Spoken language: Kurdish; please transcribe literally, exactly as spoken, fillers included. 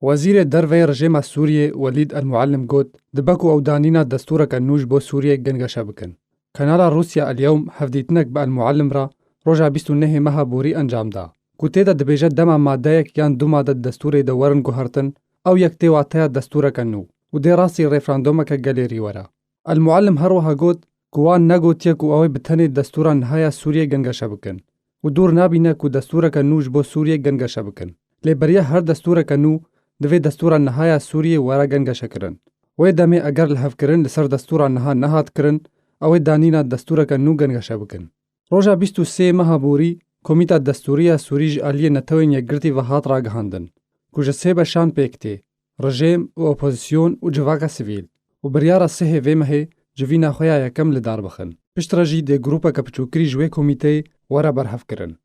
Wezîrê Derve yê Rejêma Sûriyê Welîd El Muallim got, dibe ku ew danîna destûreke nû ji bo Sûriyê gengeşe bikin. Kanala Rûsya El Yewm hevdîtinek bi El Muallim re roja bîst û nehê meha borî encam da, ku tê de dibêje dema madeyek yan du made di destûrê de werin guhertin, ew yek tê wateya destûreke nû û dê rastî referandumeke gelêrî were. El Muallim her wiha got ku wan negotiye ku ew ê bi tenê destûra niha ya Sûriyê gengeşe bikin û dûr nabîne ku destûreke nû ji bo Sûriyê gengeşe bikin. Lê beriya her destûreke nû divê destûra niha ya Sûriyê were gengeşekirin. Wê demê eger lihevkirin li ser destûra niha nehat kirin, ew ê danîna destûreke nû gengeşe bikin. Roja bîst û sê meha borî, Komîta Destûrî ya Sûrî ji aliyê Netewên Yekgirtî ve hat ragihandin, ku ji sê beşan pêk tê, rejêm û opozîsyon û civaka sivîl, û biryara sihê vê mehê civîna xwe ya yekem li dar bixin. Piştre jî dê grûpeke piçûkirî ji wê komîteyê were berhevkirin.